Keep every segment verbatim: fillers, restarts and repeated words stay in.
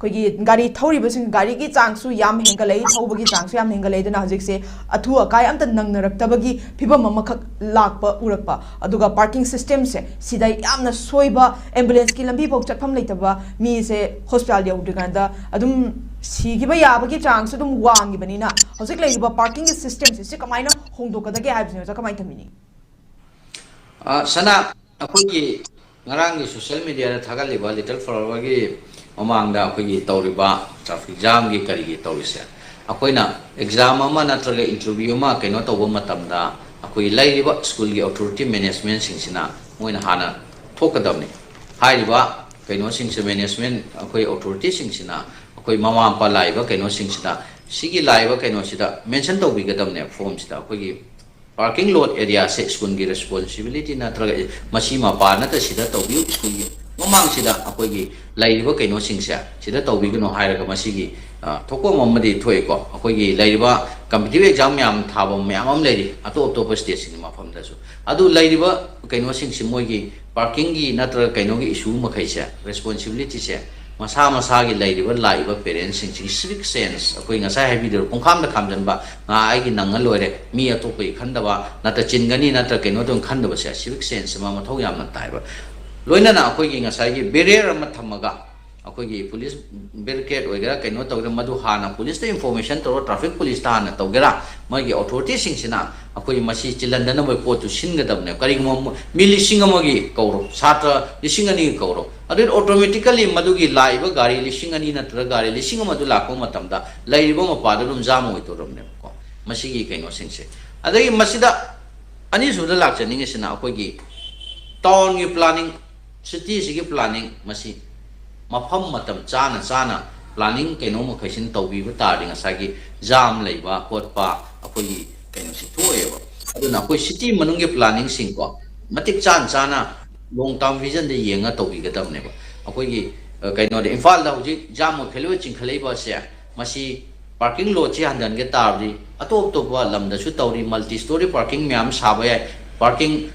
ꯑꯩꯈꯣꯏꯒꯤ ꯒꯥꯔꯤ ꯊꯧꯔꯤꯕꯁꯤꯡ, ꯒꯥꯔꯤꯒꯤ ꯆꯥꯡꯁꯨ ꯌꯥꯝ ꯍꯦꯟꯒꯠꯂꯛꯏ, ꯊꯧꯕꯒꯤ ꯆꯥꯡꯁꯨ ꯌꯥꯝ ꯍꯦꯟꯒꯠꯂꯛꯏ꯫ ꯑꯗꯨꯅ ꯍꯧꯖꯤꯛꯁꯦ ꯑꯊꯨ ꯑꯀꯥꯏ ꯑꯝꯇ ꯅꯪꯅꯔꯛꯇꯕꯒꯤ ꯐꯤꯕꯝ ꯑꯃꯈꯛ ꯂꯥꯛꯄ ꯎꯔꯛꯄ꯫ ꯑꯗꯨꯒ parking system ꯁꯦ, ꯁꯤꯗ ꯌꯥꯝꯅ ꯁꯣꯏꯕ, ambulance ꯀꯤ ꯂꯝꯕꯤ ꯐꯥꯎ ꯆꯠꯐꯝ ꯂꯩꯇꯕ, ꯃꯤꯁꯦ hospital ꯌꯧꯗ꯭ꯔꯤꯀꯥꯟꯗ ꯑꯗꯨꯝ ꯁꯤꯈꯤꯕ ꯌꯥꯕꯒꯤ ꯆꯥꯡꯁꯨ ꯑꯗꯨꯝ ꯋꯥꯡꯉꯤꯕꯅꯤꯅ, ꯍꯧꯖꯤꯛ ꯂꯩꯔꯤꯕ parking ꯒꯤ system ꯁꯦ, ꯁꯤ ꯀꯃꯥꯏꯅ ꯍꯣꯡꯗꯣꯛꯀꯗꯒꯦ ꯍꯥꯏꯕꯁꯤꯅꯦ ꯑꯣꯖꯥ, ꯀꯃꯥꯏꯅ ꯊꯝꯕꯤꯅꯤ? ꯑ, ꯁꯅꯥ, ꯑꯩꯈꯣꯏꯒꯤ ꯉꯔꯥꯡꯒꯤ social media ꯗ ꯊꯥꯒꯠꯂꯤꯕ Little Flower ꯒꯤ ꯃꯃꯥꯡꯗ ꯑꯩꯈꯣꯏꯒꯤ ꯇꯧꯔꯤꯕ traffic jam ꯒꯤ ꯀꯔꯤꯒꯤ ꯇꯧꯔꯤꯁꯦ, ꯑꯩꯈꯣꯏꯅ exam ꯑꯃ ꯅꯠꯇ꯭ꯔꯒ interview ꯑꯃ ꯀꯩꯅꯣ ꯇꯧꯕ ꯃꯇꯝꯗ, ꯑꯩꯈꯣꯏ ꯂꯩꯔꯤꯕ ꯁ꯭ꯀꯨꯜꯒꯤ authority management ꯁꯤꯡꯁꯤꯅ ꯃꯣꯏꯅ ꯍꯥꯟꯅ ꯊꯣꯛꯀꯗꯕꯅꯤ꯫ ꯍꯥꯏꯔꯤꯕ ꯀꯩꯅꯣꯁꯤꯡꯁꯦ, management, ꯑꯩꯈꯣꯏ authority ꯁꯤꯡꯁꯤꯅ ꯑꯩꯈꯣꯏ ꯃꯃꯥ ꯃꯄꯥ ꯂꯥꯛꯏꯕ ꯀꯩꯅꯣꯁꯤꯡꯁꯤꯗ, ꯁꯤꯒꯤ ꯂꯥꯛꯏꯕ ꯀꯩꯅꯣꯁꯤꯗ mention ꯇꯧꯕꯤꯒꯗꯕꯅꯦ form ꯁꯤꯗ꯫ ꯑꯩꯈꯣꯏꯒꯤ parking lot area ꯁꯦ ꯁ꯭ꯀꯨꯜꯒꯤ responsibility ꯅꯠꯇ꯭ꯔꯒ, "ꯑꯦ, ꯃꯁꯤ ꯃꯄꯥ ꯅꯠꯇ ꯁꯤꯗ ꯇꯧꯕꯤꯌꯨ, ꯁ꯭ꯀꯨꯜꯒꯤ ꯃꯃꯥꯡꯁꯤꯗ ꯑꯩꯈꯣꯏꯒꯤ ꯂꯩꯔꯤꯕ ꯀꯩꯅꯣꯁꯤꯡꯁꯦ ꯁꯤꯗ ꯇꯧꯕꯤꯒꯅꯨ" ꯍꯥꯏꯔꯒ ꯃꯁꯤꯒꯤ, ꯑ, ꯊꯣꯛꯐꯝ ꯑꯃꯗꯤ ꯊꯣꯛꯑꯦꯀꯣ꯫ ꯑꯩꯈꯣꯏꯒꯤ ꯂꯩꯔꯤꯕ competitive exam ꯃꯌꯥꯝ ꯊꯥꯕ ꯃꯌꯥꯝ ꯑꯃ ꯂꯩꯔꯤ ꯑꯇꯣꯞ ꯑꯇꯣꯞꯄ state ꯁꯤꯡꯒꯤ ꯃꯐꯝꯗꯁꯨ꯫ ꯑꯗꯨ ꯂꯩꯔꯤꯕ ꯀꯩꯅꯣꯁꯤꯡꯁꯤ, ꯃꯣꯏꯒꯤ parking ꯒꯤ ꯅꯠꯇ꯭ꯔꯒ ꯀꯩꯅꯣꯒꯤ issue ꯃꯈꯩꯁꯦ, responsibility ꯁꯦ ꯃꯁꯥ ꯃꯁꯥꯒꯤ ꯂꯩꯔꯤꯕ ꯂꯥꯛꯏꯕ parents ꯁꯤꯡꯁꯤꯒꯤ civic sense, ꯑꯩꯈꯣꯏ ꯉꯁꯥꯏ ꯍꯥꯏꯕꯤꯗꯣ, ꯄꯨꯡꯈꯥꯝꯗ ꯈꯥꯝꯖꯟꯕ, "ꯉꯥ ꯑꯩꯒꯤ ꯅꯪꯉ ꯂꯣꯏꯔꯦ, ꯃꯤ ꯑꯇꯣꯞꯄꯒꯤ ꯈꯟꯗꯕ, ꯅꯠꯇ꯭ꯔ ꯆꯤꯟꯒꯅꯤ ꯅꯠꯇ꯭ꯔ ꯀꯩꯅꯣ ꯇꯧꯅ ꯈꯟꯗꯕꯁꯦ", civic sense ꯑꯃ ꯃꯊꯧ ꯌꯥꯝꯅ ꯇꯥꯏꯕ꯫ ꯂꯣꯏꯅꯅ ꯑꯩꯈꯣꯏꯒꯤ ꯉꯁꯥꯏꯒꯤ barrier ꯑꯃ ꯊꯝꯃꯒ, ꯑꯩꯈꯣꯏꯒꯤ police barricade ꯑꯣꯏꯒꯦꯔꯥ ꯀꯩꯅꯣ ꯇꯧꯒꯦꯔꯥ, ꯃꯗꯨ ꯍꯥꯟꯅ police ꯇ information ꯇꯧꯔꯒ, traffic police ꯇ ꯍꯥꯟꯅ ꯇꯧꯒꯦꯔꯥ, ꯃꯣꯏꯒꯤ authority ꯁꯤꯡꯁꯤꯅ ꯑꯩꯈꯣꯏ ꯃꯁꯤ ꯆꯤꯜꯍꯟꯗꯅꯕꯒꯤ ꯄꯣꯠꯇꯨ ꯁꯤꯟꯒꯗꯕꯅꯦ꯫ ꯀꯔꯤꯒꯨꯝꯕ ꯃꯤ ꯂꯤꯁꯤꯡ ꯑꯃꯒꯤ ꯀꯧꯔꯣ, ꯁꯥꯇ꯭ꯔ ꯂꯤꯁꯤꯡ ꯑꯅꯤꯒꯤ ꯀꯧꯔꯣ, ꯑꯗꯨ automatically ꯃꯗꯨꯒꯤ ꯂꯥꯛꯏꯕ ꯒꯥꯔꯤ ꯂꯤꯁꯤꯡ ꯑꯅꯤ ꯅꯠꯇ꯭ꯔꯒ ꯒꯥꯔꯤ ꯂꯤꯁꯤꯡ ꯑꯃꯗꯨ ꯂꯥꯛꯄ ꯃꯇꯝꯗ ꯂꯩꯔꯤꯕ ꯃꯄꯥꯗꯨ ꯑꯗꯨꯝ jam ꯑꯣꯏꯗꯧꯔꯕꯅꯦꯕꯀꯣ꯫ ꯃꯁꯤꯒꯤ ꯀꯩꯅꯣꯁꯤꯡꯁꯦ, ꯑꯗꯒꯤ ꯃꯁꯤꯗ ꯑꯅꯤꯁꯨꯕꯗ ꯂꯥꯛꯆꯅꯤꯡꯉꯤꯁꯤꯅ ꯑꯩꯈꯣꯏꯒꯤ town ꯒꯤ planning, city ꯁꯤꯒꯤ planning, ꯃꯁꯤ ꯃꯐꯝ ꯃꯇꯝ ꯆꯥꯅ ꯆꯥꯅ planning ꯀꯩꯅꯣ ꯃꯈꯩꯁꯤꯅ ꯇꯧꯕꯤꯕ ꯇꯥꯔꯗꯤ ꯉꯁꯥꯏꯒꯤ jam ꯂꯩꯕ ꯈꯣꯠꯄ ꯑꯩꯈꯣꯏꯒꯤ ꯀꯩꯅꯣꯁꯤ ꯊꯣꯛꯑꯦꯕ꯫ ꯑꯗꯨꯅ ꯑꯩꯈꯣꯏ city ꯃꯅꯨꯡꯒꯤ planning ꯁꯤꯡꯀꯣ, ꯃꯇꯤꯛ ꯆꯥꯅ ꯆꯥꯅ long term vision ꯗ ꯌꯦꯡꯉ ꯇꯧꯕꯤꯒꯗꯕꯅꯦꯕ꯫ ꯑꯩꯈꯣꯏꯒꯤ, ꯑ, ꯀꯩꯅꯣꯗ, ꯏꯝꯐꯥꯜꯗ ꯍꯧꯖꯤꯛ jam ꯑꯣꯏꯈꯠꯂꯤꯕ ꯆꯤꯡꯈꯠꯂꯛꯏꯕꯁꯦ, ꯃꯁꯤ parking lot ꯁꯤ ꯍꯟꯊꯍꯟꯒꯦ ꯇꯥꯔꯗꯤ ꯑꯇꯣꯞ ꯑꯇꯣꯞꯄ ꯂꯝꯗꯁꯨ ꯇꯧꯔꯤ, multi story parking ꯃꯌꯥꯝ ꯁꯥꯕ ꯌꯥꯏ꯫ Parking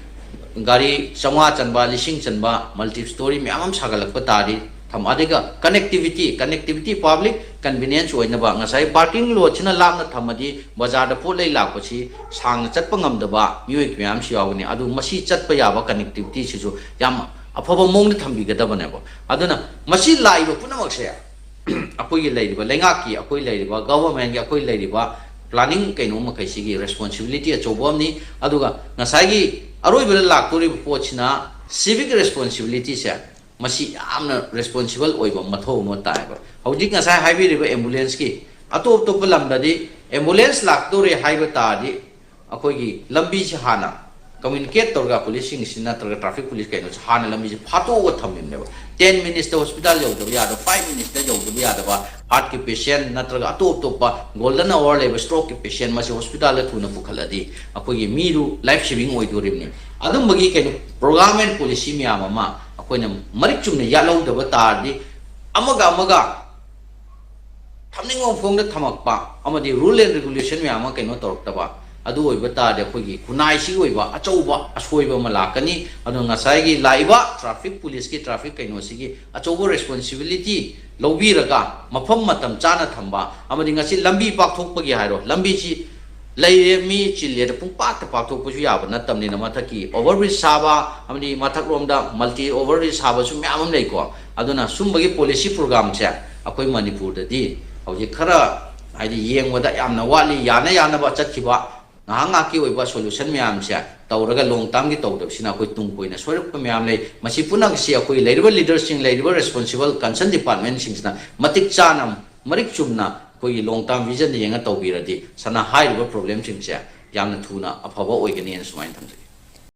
ꯒꯥꯔꯤ ꯆꯥꯝꯃꯉꯥ ꯆꯟꯕ, ꯂꯤꯁꯤꯡ ꯆꯟꯕ multi story ꯃꯌꯥꯝ ꯑꯃ ꯁꯥꯒꯠꯂꯛꯄ ꯇꯥꯔꯗꯤ ꯊꯝ ꯑꯗꯨꯒ ꯀꯅꯦꯛꯇꯤꯚꯤꯇꯤ ꯀꯅꯦꯛꯇꯤꯚꯤꯇꯤ ꯄꯥꯕ꯭ꯂꯤꯛ ꯀꯟꯚꯤꯅꯤꯌꯦꯟꯁ ꯑꯣꯏꯅꯕ ꯉꯁꯥꯏ ꯄꯥꯔꯀꯤꯡ ꯂꯣꯠꯁꯤꯅ ꯂꯥꯞꯅ ꯊꯝꯃꯗꯤ ꯕꯖꯥꯔꯗ ꯄꯣꯠ ꯂꯩ ꯂꯥꯛꯄꯁꯤ ꯁꯥꯡꯅ ꯆꯠꯄ ꯉꯝꯗꯕ ꯃꯤꯑꯣꯏ ꯃꯌꯥꯝꯁꯨ ꯌꯥꯎꯒꯅꯤ꯫ ꯑꯗꯨ ꯃꯁꯤ ꯆꯠꯄ ꯌꯥꯕ ꯀꯅꯦꯛꯇꯤꯚꯤꯇꯤꯁꯤꯁꯨ ꯌꯥꯝ ꯑꯐꯕ ꯃꯑꯣꯡꯗ ꯊꯝꯕꯤꯒꯗꯕꯅꯦꯕ꯫ ꯑꯗꯨꯅ ꯃꯁꯤ ꯂꯥꯛꯏꯕ ꯄꯨꯝꯅꯃꯛꯁꯦ ꯑꯩꯈꯣꯏꯒꯤ ꯂꯩꯔꯤꯕ ꯂꯩꯉꯥꯛꯀꯤ ꯑꯩꯈꯣꯏ ꯂꯩꯔꯤꯕ ꯒꯚꯔꯟꯃꯦꯟꯒꯤ ꯑꯩꯈꯣꯏ ꯂꯩꯔꯤꯕ ꯄ꯭ꯂꯥꯅꯤꯡ ꯀꯩꯅꯣ ꯃꯈꯩꯁꯤꯒꯤ ꯔꯦꯁꯄꯣꯟꯁꯤꯕꯤꯂꯤꯇꯤ ꯑꯆꯧꯕ ꯑꯃꯅꯤ꯫ ꯑꯗꯨꯒ ꯉꯁꯥꯏꯒꯤ ꯑꯔꯣꯏꯕꯗ ꯂꯥꯛꯇꯣꯔꯤꯕ ꯄꯣꯠꯁꯤꯅ ꯁꯤꯚꯤꯛ ꯔꯦꯁꯄꯣꯟꯁꯤꯕꯤꯂꯤꯇꯤꯁꯦ ꯃꯁꯤ ꯌꯥꯝꯅ ꯔꯦꯁꯄꯣꯟꯁꯤꯕꯜ ꯑꯣꯏꯕ ꯃꯊꯧ ꯑꯃ ꯇꯥꯏꯕ꯫ ꯍꯧꯖꯤꯛ ꯉꯁꯥꯏ ꯍꯥꯏꯕꯤꯔꯤꯕ ꯑꯦꯝꯕꯨꯂꯦꯟꯁꯀꯤ ꯑꯇꯣꯞ ꯑꯇꯣꯞꯄ ꯂꯝꯗꯗꯤ ꯑꯦꯝꯕꯨꯂꯦꯟꯁ ꯂꯥꯛꯇꯣꯔꯦ ꯍꯥꯏꯕ ꯇꯥꯔꯗꯤ ꯑꯩꯈꯣꯏꯒꯤ ꯂꯝꯕꯤꯁꯤ ꯍꯥꯟꯅ ꯀꯝꯃ꯭ꯌꯨꯅꯤꯀꯦꯠ ꯇꯧꯔꯒ ꯄꯨꯂꯤꯁꯁꯤꯡꯁꯤ ꯅꯠꯇ꯭ꯔꯒ ꯇ꯭ꯔꯥꯐꯤꯛ ꯄꯨꯂꯤꯁ ꯀꯩꯅꯣꯁꯤ ꯍꯥꯟꯅ ꯂꯝꯕꯤꯁꯤ ꯐꯥꯠꯇꯣꯛꯑꯒ ꯊꯝꯃꯤꯕꯅꯦꯕ꯫ ꯇꯦꯟ ꯃꯤꯅꯤꯠꯁꯇ ꯍꯣꯁꯄꯤꯇꯥꯜ ꯌꯧꯗꯕ ꯌꯥꯗꯕ, ꯐꯥꯏꯚ ꯃꯤꯅꯤꯠꯁꯇ ꯌꯧꯗꯕ ꯌꯥꯗꯕ, ꯍꯥꯔꯠꯀꯤ ꯄꯦꯁꯦꯟ ꯅꯠꯇ꯭ꯔꯒ ꯑꯇꯣꯞ ꯑꯇꯣꯞꯄ ꯒꯣꯜꯗꯟ ꯑꯋꯥꯔ ꯂꯩꯕ ꯁ꯭ꯇ꯭ꯔꯣꯛꯀꯤ ꯄꯦꯁꯦꯟ ꯃꯁꯤ ꯍꯣꯁꯄꯤꯇꯥꯜꯗ ꯊꯨꯅ ꯄꯨꯈꯠꯂꯗꯤ ꯑꯩꯈꯣꯏꯒꯤ ꯃꯤꯗꯨ ꯂꯥꯏꯐ ꯁꯦꯚꯤꯡ ꯑꯣꯏꯗꯣꯔꯤꯕꯅꯤ꯫ ꯑꯗꯨꯝꯕꯒꯤ ꯀꯩꯅꯣ ꯄ꯭ꯔꯣꯒ꯭ꯔꯥꯝ ꯑꯦꯟ ꯄꯣꯂꯤꯁꯤ ꯃꯌꯥꯝ ꯑꯃ ꯑꯩꯈꯣꯏꯅ ꯃꯔꯤꯛ ꯆꯨꯝꯅ ꯌꯥꯠꯍꯧꯗꯕ ꯇꯥꯔꯗꯤ ꯑꯃꯒ ꯑꯃꯒ ꯊꯝꯅꯤꯡꯕ ꯃꯐꯝꯗ ꯊꯝꯃꯛꯄ ꯑꯃꯗꯤ ꯔꯨꯜ ꯑꯦꯟ ꯔꯤꯒꯨꯂꯦꯁꯟ ꯃꯌꯥꯝ ꯑꯃ ꯀꯩꯅꯣ ꯇꯧꯔꯛꯇꯕ, ꯑꯗꯨ ꯑꯣꯏꯕ ꯇꯥꯔꯗꯤ ꯑꯩꯈꯣꯏꯒꯤ ꯈꯨꯟꯅꯥꯏꯁꯤꯒꯤ ꯑꯣꯏꯕ ꯑꯆꯧꯕ ꯑꯁꯣꯏꯕ ꯑꯃ ꯂꯥꯛꯀꯅꯤ꯫ ꯑꯗꯨꯅ ꯉꯁꯥꯏꯒꯤ ꯂꯥꯛꯏꯕ ꯇ꯭ꯔꯥꯐꯤꯛ ꯄꯨꯂꯤꯁꯀꯤ ꯇ꯭ꯔꯥꯐꯤꯛ ꯀꯩꯅꯣꯁꯤꯒꯤ ꯑꯆꯧꯕ ꯔꯦꯁꯄꯣꯟꯁꯤꯕꯤꯂꯤꯇꯤ ꯂꯧꯕꯤꯔꯒ ꯃꯐꯝ ꯃꯇꯝ ꯆꯥꯅ ꯊꯝꯕ ꯑꯃꯗꯤ ꯉꯁꯤ ꯂꯝꯕꯤ ꯄꯥꯛꯊꯣꯛꯄꯒꯤ ꯍꯥꯏꯔꯣ, ꯂꯝꯕꯤꯁꯤ ꯂꯩꯔꯦ, ꯃꯤ ꯆꯤꯜꯂꯦꯗ ꯄꯨꯡꯄꯥꯛꯇ ꯄꯥꯛꯊꯣꯛꯄꯁꯨ ꯌꯥꯕ ꯅꯠꯇꯕꯅꯤꯅ ꯃꯊꯛꯀꯤ ꯑꯣꯚꯔ ꯕ꯭ꯔꯤꯖ ꯁꯥꯕ ꯑꯃꯗꯤ ꯃꯊꯛꯂꯣꯝꯗ ꯃꯜꯇꯤ ꯑꯣꯚꯔ ꯕ꯭ꯔꯤꯖ ꯁꯥꯕꯁꯨ ꯃꯌꯥꯝ ꯑꯃ ꯂꯩꯀꯣ꯫ ꯑꯗꯨꯅ ꯁꯨꯝꯕꯒꯤ ꯄꯣꯂꯤꯁꯤ ꯄ꯭ꯔꯣꯒ꯭ꯔꯥꯝꯁꯦ ꯑꯩꯈꯣꯏ ꯃꯅꯤꯄꯨꯔꯗꯗꯤ ꯍꯧꯖꯤꯛ ꯈꯔ ꯍꯥꯏꯗꯤ ꯌꯦꯡꯕꯗ ꯌꯥꯝꯅ ꯋꯥꯠꯂꯤ꯫ ꯌꯥꯅ ꯌꯥꯅꯕ ꯆꯠꯈꯤꯕ ꯉꯥꯏꯍꯥꯛ ꯉꯥꯏꯍꯥꯛꯀꯤ ꯑꯣꯏꯕ ꯁꯣꯂꯨꯁꯟ ꯃꯌꯥꯝꯁꯦ ꯇꯧꯔꯒ ꯂꯣꯡ ꯇꯥꯔꯝꯒꯤ ꯇꯧꯗꯕꯁꯤꯅ ꯑꯩꯈꯣꯏ ꯇꯨꯡ ꯀꯣꯏꯅ ꯁꯣꯏꯔꯛꯄ ꯃꯌꯥꯝ ꯂꯩ꯫ ꯃꯁꯤ ꯄꯨꯝꯅꯃꯛꯁꯤ ꯑꯩꯈꯣꯏ ꯂꯩꯔꯤꯕ ꯂꯤꯗꯔꯁꯤꯡ, ꯂꯩꯔꯤꯕ ꯔꯦꯁꯄꯣꯟꯁꯤꯕꯜ ꯀꯟꯁꯔꯟ ꯗꯤꯄꯥꯔꯠꯃꯦꯟꯁꯤꯡꯁꯤꯅ ꯃꯇꯤꯛ ꯆꯥꯅ ꯃꯔꯤꯛ ꯆꯨꯝꯅ ꯑꯩꯈꯣꯏꯒꯤ ꯂꯣꯡ ꯇꯥꯔꯝ ꯚꯤꯖꯟꯗ ꯌꯦꯡꯉ ꯇꯧꯕꯤꯔꯗꯤ ꯁꯅꯥ ꯍꯥꯏꯔꯤꯕ ꯄ꯭ꯔꯣꯕ꯭ꯂꯦꯝꯁꯤꯡꯁꯦ ꯌꯥꯝꯅ ꯊꯨꯅ ꯑꯐꯕ ꯑꯣꯏꯒꯅꯤꯅ ꯁꯨꯃꯥꯏꯅ ꯊꯝꯖꯒꯦ꯫